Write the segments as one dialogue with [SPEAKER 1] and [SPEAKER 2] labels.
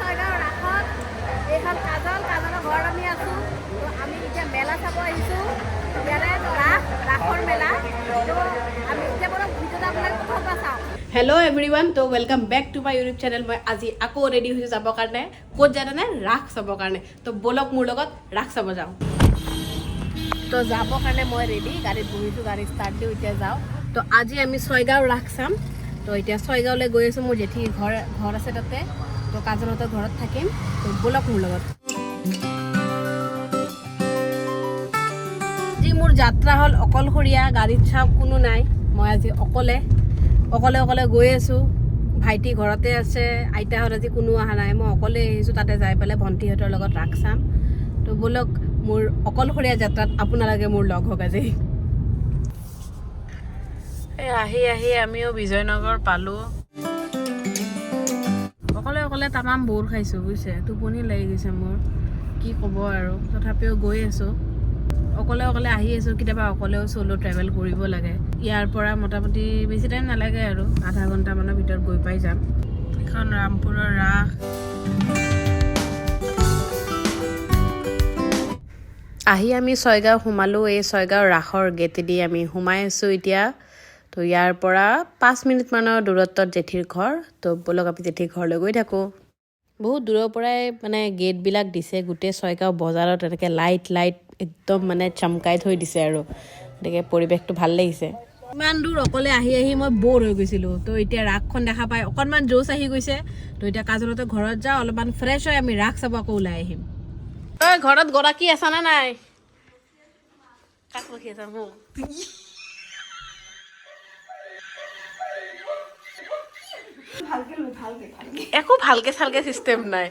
[SPEAKER 1] ছয়গাঁও ৰাসত। এইখন কাজল, কাজলৰ ঘৰত আমি আছোঁ। তো আমি এতিয়া মেলা চাব আহিছোঁ। ইয়াতে ৰাস, ৰাসৰ মেলা। তো আমি এতিয়া বলক, ভিডিঅ'টো আপোনালোকে প্ৰথমৰ পৰা চাওক। হেল্ল' এভৰিৱান, তো welcome back to my YouTube channel. মই আজি আকৌ ৰেডি হৈছোঁ যাবৰ কাৰণে। ক'ত জানেনে? ৰাস চাবৰ কাৰণে। তো ব'লক, মোৰ লগত ৰাস চাব যাওঁ। তো যাবৰ কাৰণে মই ৰেডি, গাড়ীত বহিছোঁ, গাড়ী ষ্টাৰ্ট দিওঁ, এতিয়া যাওঁ। তো আজি আমি ছয়গাঁও ৰাস চাম। তো এতিয়া ছয়গাঁৱলৈ গৈ আছোঁ। মোৰ জেঠীৰ ঘৰ আছে তাতে। তো কাজলহঁতৰ ঘৰত থাকিম। তো ব'লক মোৰ লগত। আজি মোৰ যাত্ৰা হ'ল অকলশৰীয়া। গাড়ীত চাওক, কোনো নাই। মই আজি অকলে অকলে অকলে গৈ আছোঁ। ভাইটি ঘৰতে আছে, আইতাহঁত আজি কোনো অহা নাই। মই অকলে আহিছোঁ। তাতে যাই পেলাই ভণ্টিহঁতৰ লগত ৰাস চাম। তো ব'লক, মোৰ অকলশৰীয়া যাত্ৰাত আপোনালোকে মোৰ লগ হওক আজি।
[SPEAKER 2] এই আহি আহি আমিও বিজয়নগৰ পালোঁ। অকলে অকলে তামাম ব'ৰ খাইছোঁ, বুজিছে? টোপনি লাগি গৈছে মোৰ, কি ক'ব আৰু। তথাপিও গৈ আছোঁ, অকলে অকলে আহি আছোঁ। কেতিয়াবা অকলেও চ'ল' ট্ৰেভেল কৰিব লাগে। ইয়াৰ পৰা মোটামুটি বেছি টাইম নালাগে আৰু, আধা ঘণ্টামানৰ ভিতৰত গৈ পাই যাম। এখন ৰামপুৰৰ ৰাস। আহি আমি ছয়গাঁও সোমালোঁ। এই ছয়গাঁও ৰাসৰ গেটেদি আমি সোমাই আছোঁ এতিয়া। তো ইয়াৰ পৰা 5 মিনিটমানৰ দূৰত্বত জেঠীৰ ঘৰ। তো ব'লক, আমি জেঠীৰ ঘৰলৈ গৈ থাকোঁ। বহুত দূৰৰ পৰাই মানে গেটবিলাক দিছে। গোটেই ছয়গাঁও বজাৰত এনেকৈ লাইট লাইট একদম মানে চমকাই থৈ দিছে আৰু গতিকে পৰিৱেশটো ভাল লাগিছে। ইমান দূৰ অকলে আহি আহি মই ব'ৰ হৈ গৈছিলোঁ। তো এতিয়া ৰাসখন দেখা পাই অকণমান জোচ আহি গৈছে। তো এতিয়া কাজলহঁতৰ ঘৰত যাওঁ, অলপমান ফ্ৰেছ হৈ আমি ৰাস চাব আকৌ ওলাই আহিম। ঐ, ঘৰত গৰাকী আছা নে নাই? কাক ৰখি আছা? মোক? একো ভালকে চালকে চিষ্টেম নাই।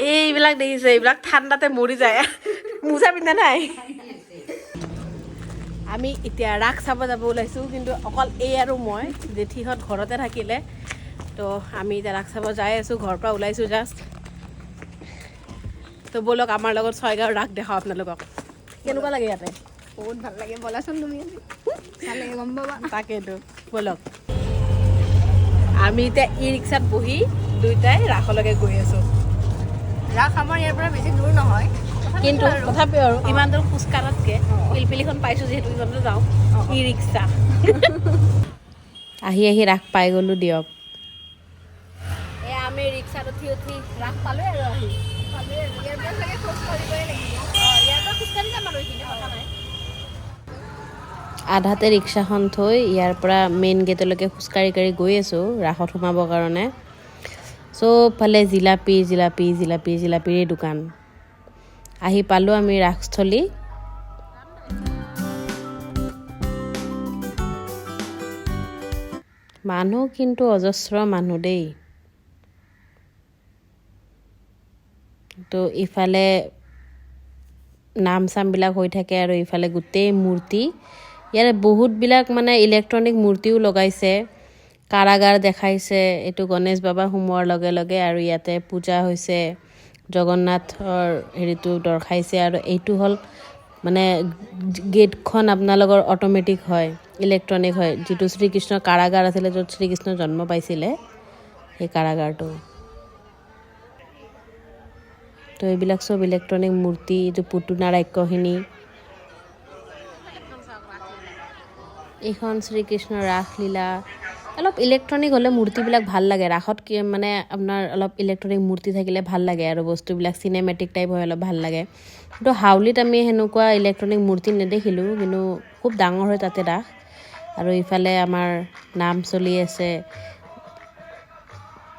[SPEAKER 2] এইবিলাক দেখিছে, এইবিলাক ঠাণ্ডাতে মৰি যায়। মোজা পিন্ধা নাই। আমি এতিয়া ৰাস চাব যাব ওলাইছোঁ, কিন্তু অকল এই আৰু মই। জেঠীহঁত ঘৰতে থাকিলে। তো আমি এতিয়া ৰাস চাব যাই আছোঁ, ঘৰৰ পৰা ওলাইছোঁ জাষ্ট। তো ব'লক, আমাৰ লগত ছয়গাঁও ৰাস দেখাওঁ আপোনালোকক। কেনেকুৱা লাগে ইয়াতে?
[SPEAKER 3] বহুত ভাল লাগে। ব'লাচোন তুমি আজি, চালে গম পাবা।
[SPEAKER 2] তাকেইতো, ব'লক। আমি এতিয়া ই ৰিক্সাত বহি দুয়োটাই ৰাসলৈকে গৈ আছোঁ।
[SPEAKER 3] ৰাস আমাৰ ইয়াৰ পৰা বেছি দূৰ নহয়।
[SPEAKER 2] কিন্তু তথাপিও আৰু ইমান দূৰ খোজ কঢ়াতকৈ পিলপিলিখন পাইছোঁ যিহেতু, ইমানতে যাওঁ। ই ৰিক্সা আহি আহি ৰাস পাই গ'লোঁ দিয়ক। এয়া আমি ৰিক্সাত উঠি উঠি ৰাস পালোঁ আৰু আহি।
[SPEAKER 3] ইয়াৰ পৰা চাগে খোজ কাঢ়িবই লাগিব।
[SPEAKER 2] ইয়াৰ পৰা খোজকাঢ়ি যাম আৰু, এইখিনি কথা নাই। আধাতে ৰিক্সাখন থৈ ইয়াৰ পৰা মেইন গেটলৈকে খোজকাঢ়ি কাঢ়ি গৈ আছোঁ ৰাসত সোমাবৰ কাৰণে। চবফালে জিলাপি, জিলাপি, জিলাপি, জিলাপিৰে দোকান। আহি পালোঁ আমি ৰাসস্থলী। মানুহ কিন্তু অজস্ৰ মানুহ দেই। তো ইফালে নাম চামবিলাক হৈ থাকে আৰু ইফালে গোটেই মূৰ্তি। ইয়াৰে বহুতবিলাক মানে ইলেক্ট্ৰনিক মূৰ্তিও লগাইছে। কাৰাগাৰ দেখাইছে এইটো গণেশ বাবা সোমোৱাৰ লগে লগে, আৰু ইয়াতে পূজা হৈছে, জগন্নাথৰ হেৰিটো দৰ্শাইছে। আৰু এইটো হ'ল মানে গেটখন আপোনালোকৰ অট'মেটিক হয়, ইলেক্ট্ৰনিক হয়, যিটো শ্ৰীকৃষ্ণৰ কাৰাগাৰ আছিলে, য'ত শ্ৰীকৃষ্ণ জন্ম পাইছিলে, সেই কাৰাগাৰটো। তো এইবিলাক চব ইলেক্ট্ৰনিক মূৰ্তি। এইটো পুতনা ৰাক্ষসিনী। এইখন শ্ৰীকৃষ্ণৰ ৰাসলীলা। অলপ ইলেক্ট্ৰনিক হ'লে মূৰ্তিবিলাক ভাল লাগে ৰাসত। কি মানে আপোনাৰ অলপ ইলেক্ট্ৰনিক মূৰ্তি থাকিলে ভাল লাগে আৰু বস্তুবিলাক চিনেমেটিক টাইপ হয়, অলপ ভাল লাগে। কিন্তু হাউলিত আমি সেনেকুৱা ইলেক্ট্ৰনিক মূৰ্তি নেদেখিলোঁ, কিন্তু খুব ডাঙৰ হয় তাতে ৰাস। আৰু ইফালে আমাৰ নাম চলি আছে।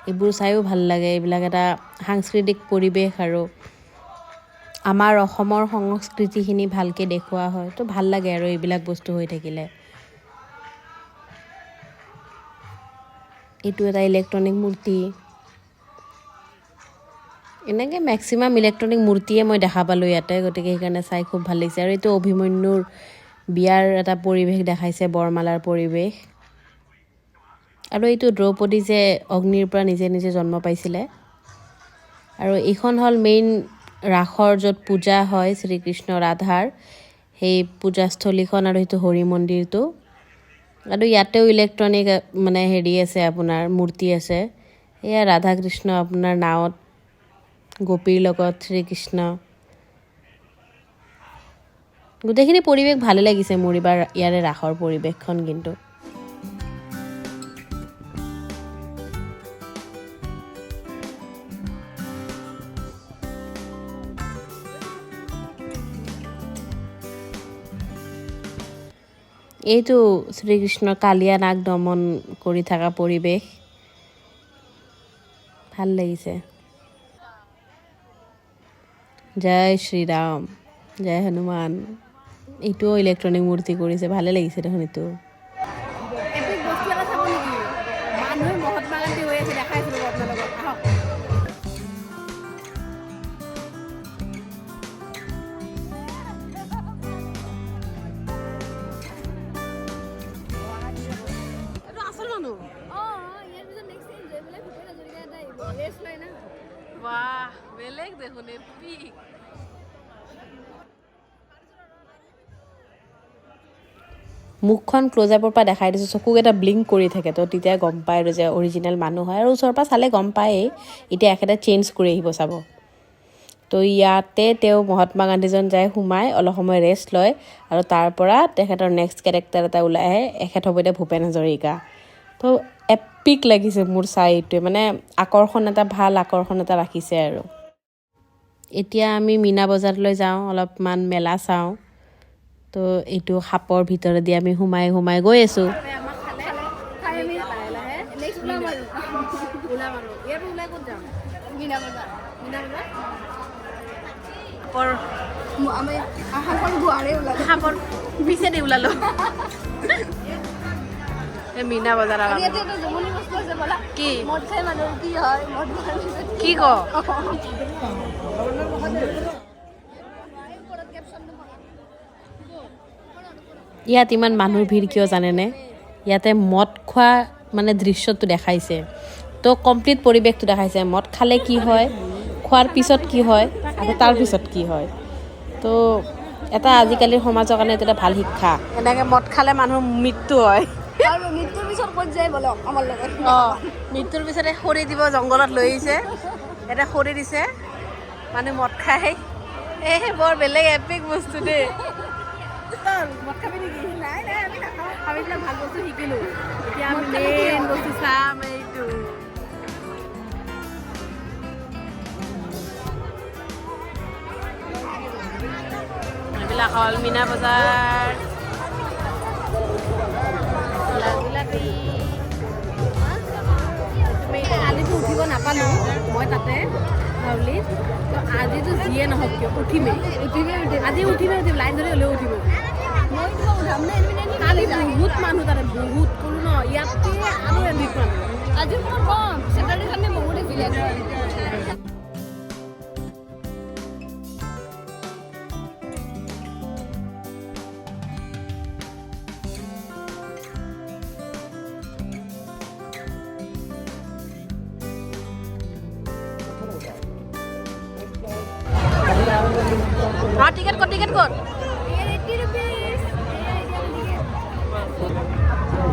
[SPEAKER 2] এইবোৰ চায়ো ভাল লাগে। এইবিলাক এটা সাংস্কৃতিক পৰিৱেশ আৰু আমাৰ অসমৰ সংস্কৃতিখিনি ভালকৈ দেখুওৱা হয়। তো ভাল লাগে আৰু এইবিলাক বস্তু হৈ থাকিলে। এইটো এটা ইলেক্ট্ৰনিক মূৰ্তি। এনেকৈ মেক্সিমাম ইলেক্ট্ৰনিক মূৰ্তিয়ে মই দেখা পালোঁ ইয়াতে, গতিকে সেইকাৰণে চাই খুব ভাল লাগিছে। আৰু এইটো অভিমন্যুৰ বিয়াৰ এটা পৰিৱেশ দেখাইছে, বৰমালাৰ পৰিৱেশ। আৰু এইটো দ্ৰৌপদী যে অগ্নিৰ পৰা নিজে নিজে জন্ম পাইছিলে। আৰু এইখন হ'ল মেইন ৰাসৰ য'ত পূজা হয় শ্ৰীকৃষ্ণ ৰাধাৰ, সেই পূজাস্থলীখন আৰু সেইটো হৰি মন্দিৰটো। আৰু ইয়াতেও ইলেক্ট্ৰনিক মানে হেৰি আছে, আপোনাৰ মূৰ্তি আছে। এয়া ৰাধা কৃষ্ণ আপোনাৰ নাৱত গোপীৰ লগত শ্ৰীকৃষ্ণ। গোটেইখিনি পৰিৱেশ ভালে লাগিছে মোৰ এইবাৰ ইয়াৰে ৰাসৰ পৰিৱেশখন কিন্তু। এইটো শ্ৰীকৃষ্ণ কালিয়া নাগ দমন কৰি থকা পৰিৱেশ ভাল লাগিছে। জয় শ্ৰীৰাম, জয় হনুমান। এইটোও ইলেক্ট্ৰনিক মূৰ্তি কৰিছে, ভালে লাগিছে দেখোন এইটো।
[SPEAKER 1] এপিক বস্তু এটা চাব নেকি? মানুহে মহাত্মা গান্ধী হৈ আছে, দেখাইছিলোঁ আপোনালোকক, আহক।
[SPEAKER 2] এইটো আচল মানুহ।
[SPEAKER 3] অঁ, ইয়াৰ পিছত নেক্সট টাইম গৈ পেলাই ভূপেন হাজৰিকা এটা আহিব, ৰেষ্ট লয় না।
[SPEAKER 2] বাহ, বেলেগ দেখোন, এপিক। মুখখন ক্ল'জ আপৰ পৰা দেখাই দিছোঁ, চকুকেইটা ব্লিংক কৰি থাকে, তো তেতিয়া গম পায় আৰু যে অৰিজিনেল মানুহ হয়। আৰু ওচৰৰ পৰা চালে গম পায়েই। এতিয়া এখেতে চেঞ্জ কৰি আহিব চাব। তো ইয়াতে তেওঁ মহাত্মা গান্ধীজন যায় সোমাই অলপ সময় ৰেষ্ট লয় আৰু তাৰ পৰা তেখেতৰ নেক্সট কেৰেক্টাৰ এটা ওলাই আহে। এখেত হ'ব এতিয়া ভূপেন হাজৰিকা। তো এপিক লাগিছে মোৰ চাই এইটোৱে, মানে আকৰ্ষণ এটা, ভাল আকৰ্ষণ এটা ৰাখিছে। আৰু এতিয়া আমি মীনা বজাৰলৈ যাওঁ, অলপমান মেলা চাওঁ। তো এইটো সাপৰ ভিতৰেদি আমি সোমাই সোমাই গৈ আছোঁ।
[SPEAKER 1] আমাক খালে।
[SPEAKER 3] খাই আমি
[SPEAKER 1] লাহে লাহে
[SPEAKER 3] নেক্সট ওলাম আৰু।
[SPEAKER 1] ওলাম আৰু ইয়াৰ পৰা ওলাই ক'ত যাম?
[SPEAKER 3] মীনা বজাৰ।
[SPEAKER 1] মীনা বজাৰ।
[SPEAKER 3] আমি সাপৰ গুহাৰে ওলালো।
[SPEAKER 2] সাপৰ পিছেদি ওলালো। এই মীনা বজাৰ।
[SPEAKER 3] আৰু ইয়াতে এটা জমনি বস্তু আছে, ব'লা।
[SPEAKER 2] কি?
[SPEAKER 3] মদ খাই মানুহৰ কি হয়, মদ খোৱাৰ পিছত?
[SPEAKER 2] কি ক?
[SPEAKER 3] ওপৰত কেপশ্যনটো পঢ়া।
[SPEAKER 2] ইয়াত ইমান মানুহৰ ভিৰ কিয় জানেনে? ইয়াতে মদ খোৱা মানে দৃশ্যটো দেখাইছে, তো কমপ্লিট পৰিৱেশটো দেখাইছে। মদ খালে কি হয়, খোৱাৰ পিছত কি হয় আৰু তাৰ পিছত কি হয়। তো এটা আজিকালিৰ সমাজৰ কাৰণে এইটো এটা ভাল শিক্ষা। এনেকৈ মদ খালে মানুহৰ মৃত্যু হয়।
[SPEAKER 3] আৰু মৃত্যুৰ পিছত ক'ত যায়, বলক আমাৰ লগত।
[SPEAKER 2] অঁ, মৃত্যুৰ পিছতে খৰি দিব, জংঘলত লৈ আহিছে, এটা খৰি দিছে মানুহ মদ খাই। এই বৰ বেলেগ এপিক বস্তু দেই।
[SPEAKER 1] মদ খাবি নেকি?
[SPEAKER 3] নাই নাই, আমি নাখাওঁ।
[SPEAKER 1] আমি এইবিলাক ভাল বস্তু শিকিলোঁ। এতিয়া আমি মেইন বস্তু চাম এইটো।
[SPEAKER 2] এইবিলাক হ'ল মীনা বজাৰ। গোলাপী।
[SPEAKER 1] কালিতো উঠিব নাপালোঁ মই তাতে হাউলিত। তো আজিতো যিয়ে নহওক কিয় উঠিমেই।
[SPEAKER 3] উঠিমেই উঠিম।
[SPEAKER 1] আজি উঠিমেই উঠিম, লাইন ধৰি হ'লেও উঠিম।
[SPEAKER 3] মই তোমাক উঠাম নে এনে?
[SPEAKER 1] কালি বহুত মানুহ তাতে, বহুত ক'লো ন, ইয়াতকে আৰু এবিধ মানুহ।
[SPEAKER 3] আজি অকণমান কম, চেটাৰডে চানডে বহুত আছিলে।
[SPEAKER 2] অঁ, টিকেট ক'ত? টিকেট ক'ত?
[SPEAKER 3] 80 ৰুপিজ।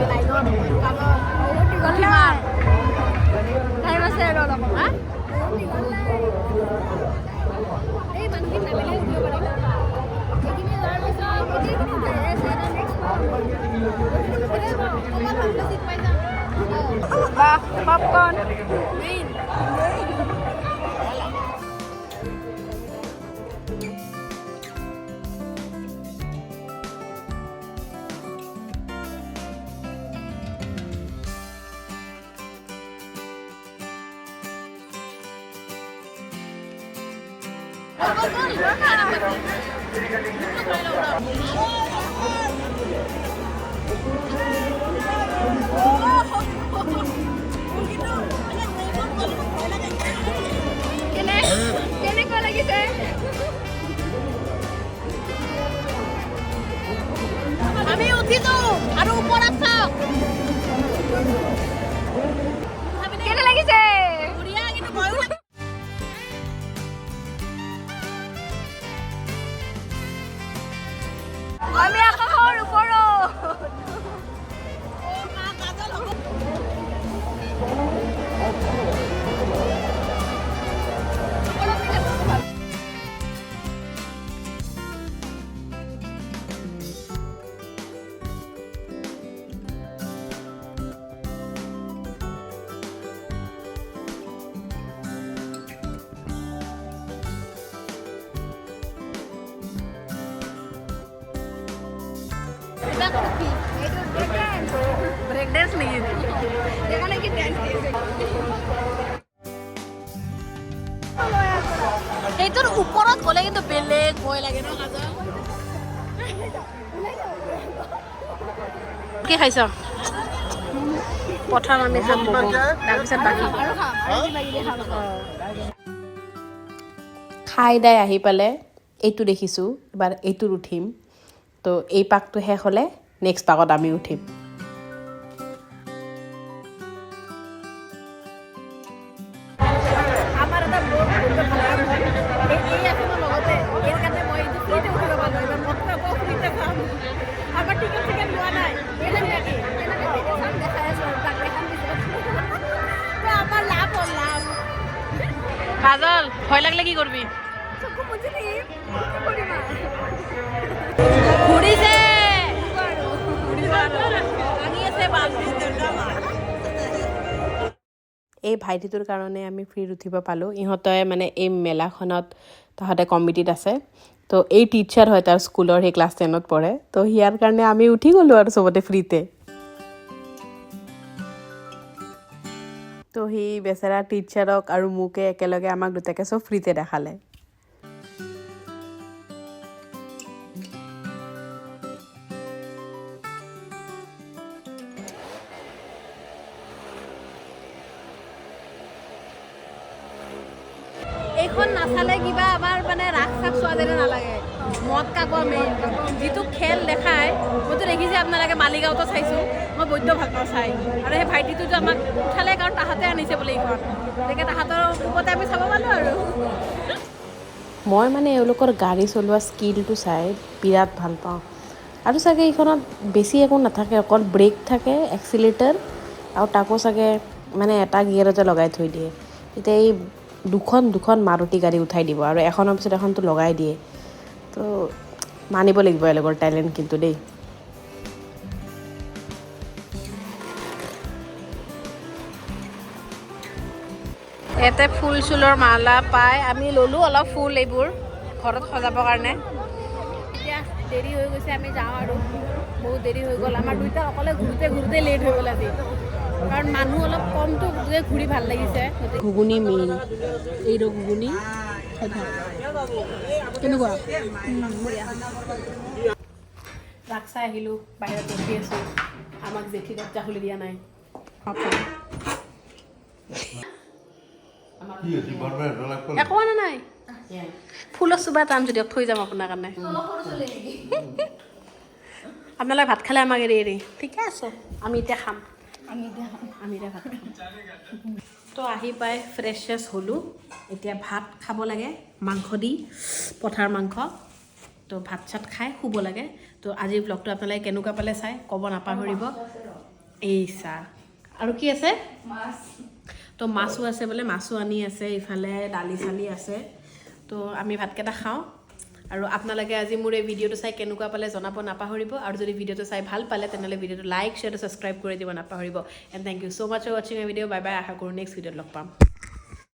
[SPEAKER 1] লাইনত
[SPEAKER 3] বহুত দীঘল
[SPEAKER 2] কিমান?
[SPEAKER 3] টাইম আছে আৰু অলপ।
[SPEAKER 1] হা?
[SPEAKER 3] বহুত দীঘল নাই। এই মানুহখিনি নামিলে উঠিব পাৰিম। এইখিনি যোৱাৰ পিছত এতিয়া এইখিনি উঠাই আছে, নেক্সট চিট পাই যাম।
[SPEAKER 2] বাহ, পপকৰ্ণ।
[SPEAKER 1] মেইন।
[SPEAKER 3] কেনে কেনেকুৱা লাগিছে?
[SPEAKER 1] আমি উঠিছো আৰু ওপৰত চাওক।
[SPEAKER 3] কেনে লাগিছে?
[SPEAKER 1] বঢ়িয়া, কিন্তু ভয়ো লাগে।
[SPEAKER 3] আমি আকাশৰ ওপৰত।
[SPEAKER 1] অ' মা, কাজল হ'ব।
[SPEAKER 3] এইটো ব্ৰেক ডেন্স।
[SPEAKER 1] ব্ৰেক ডেন্স নেকি?
[SPEAKER 3] দেখা নেকি ডেন্স দিছে।
[SPEAKER 1] সেইটোৰ ওপৰত গ'লে কিন্তু বেলেগ ভয় লাগে ন কাজল? কি খাইছ? প্ৰথম আমি খাম ম'ম', তাৰপিছত বাকী।
[SPEAKER 3] আৰু খাম, আৰু কিবা কিবি খাম আকৌ।
[SPEAKER 2] খাই দাই আহি পালে এইটো দেখিছোঁ, এবাৰ এইটোত উঠিম। তো এই পাকটো শেষ হ'লে নেক্সট পাকত আমি উঠিম।
[SPEAKER 1] আমাৰ এটা বৰ বৈদ্য ভাল কাম হ'ল। এই আছে মোৰ লগতে, এই কাৰণে মই এইটো ফ্ৰীতে উঠিব পালোঁ। এইবাৰ মদ খাব ফ্ৰীতে খাম। আমাৰ টিকেট চিকেট লোৱা নাই তেনেকুৱাকে।
[SPEAKER 3] তেনেকে ফ্ৰীতে চাম, দেখাই আছো আৰু তাক দেখাম পিছত।
[SPEAKER 1] তো আমাৰ লাভ হ'ল, লাভ। কাজল, ভয় লাগিলে কি কৰিবি?
[SPEAKER 3] চকু মুজি দিম, কি কৰিম আৰু?
[SPEAKER 1] ঘূৰিছে।
[SPEAKER 3] আৰু
[SPEAKER 1] ভাঙি আছে বাল্টি।
[SPEAKER 2] এই ভাইটিটোৰ কাৰণে আমি ফ্ৰীত উঠিব পালোঁ। ইহঁতে মানে এই মেলাখনত তাহাঁতে কমিটিত আছে। তো এই টিচাৰ হয় তাৰ স্কুলৰ, সেই ক্লাছ 10ত পঢ়ে। তো সিয়াৰ কাৰণে আমি উঠি গ'লোঁ আৰু চবতে ফ্ৰীতে। তো সি বেচেৰা টিচাৰক আৰু মোকে একেলগে আমাক দুটাকে চব ফ্ৰীতে দেখালে।
[SPEAKER 1] এইখন নাচালে কিবা আমাৰ মানে ৰাস চাস চোৱা যেনে নালাগে। মদ কাকোৱা মেইন যিটো খেল দেখায়, মইতো দেখিছে আপোনালোকে, মালিগাঁৱতো চাইছোঁ, মই বৈদ্য ভাল পাওঁ চাই। আৰু সেই ভাইটিটোতো আমাক উঠালে, কাৰণ তাহাঁতে আনিছে বোলে এইখন। গতিকে তাহাঁতৰ ৰূপতে আমি চাব পালোঁ আৰু।
[SPEAKER 2] মই মানে এওঁলোকৰ গাড়ী চলোৱা স্কিলটো চাই বিৰাট ভাল পাওঁ। আৰু চাগে এইখনত বেছি একো নাথাকে, অকল ব্ৰেক থাকে, এক্সিলেটাৰ, আৰু তাকো চাগে মানে এটা গিয়েৰতে লগাই থৈ দিয়ে। এতিয়া এই দুখন দুখন মাৰুতি গাড়ী উঠাই দিব আৰু এখনৰ পিছত এখনতো লগাই দিয়ে। তো মানিব লাগিব এওঁলোকৰ টেলেণ্ট কিন্তু দেই।
[SPEAKER 1] ইয়াতে ফুল চুলৰ মালা পায়। আমি ল'লোঁ অলপ ফুল, এইবোৰ ঘৰত সজাবৰ কাৰণে। এতিয়া দেৰি হৈ গৈছে, আমি যাওঁ আৰু। বহুত দেৰি হৈ গ'ল। আমাৰ দুইটা অকলে ঘূৰোতে ঘূৰোতে লেট হৈ গ'ল আজি, কাৰণ মানুহ অলপ কমটো, গতিকে ঘূৰি ভাল লাগিছে।
[SPEAKER 2] ঘুগুনি মেইন, এইটো ঘুগুনি খাই থাক। কেনেকুৱা?
[SPEAKER 1] ৰাস চাই আহিলোঁ, বাহিৰত ৰখি আছোঁ। আমাক জেঠী দৰ্জা খুলি দিয়া নাই।
[SPEAKER 4] কি হৈছে? বাৰ বাৰ লাগব।
[SPEAKER 1] একো আনা নাই। ফুলৰ চোবা এটা আনিছোঁ দিয়ক, থৈ যাম আপোনাৰ কাৰণে। আপোনালোকে ভাত খালে আমাক এৰি এৰি। ঠিকে আছে, আমি এতিয়া খাম।
[SPEAKER 3] আমি এতিয়া খাম।
[SPEAKER 1] আমি এতিয়া ভাত খাম। তো আহি পাই ফ্ৰেছ শ্ৰেছ হ'লোঁ। এতিয়া ভাত খাব লাগে, মাংস দি, পথাৰ মাংস। তো ভাত চাত খাই শুব লাগে। তো আজিৰ ব্লগটো আপোনালোকে কেনেকুৱা পালে চাই ক'ব নাপাহৰিব। এই চাহ আৰু কি আছে?
[SPEAKER 3] মাছ।
[SPEAKER 1] তো মাছো আছে বোলে, মাছো আনি আছে, ইফালে দালি চালি আছে। তো আমি ভাতকেইটা খাওঁ আৰু আপোনালোকে আজি মোৰ এই ভিডিঅ'টো চাই কেনেকুৱা পালে জনাব নাপাহৰিব। আৰু যদি ভিডিঅ'টো চাই ভাল পালে, তেনেহ'লে ভিডিঅ'টো লাইক, শ্বেয়াৰ, ছাবস্ক্ৰাইব কৰি দিব নাপাহৰিব। And thank you so much for watching my video. Bye bye. আশা কৰোঁ নেক্সট ভিডিঅ'ত লগ পাম।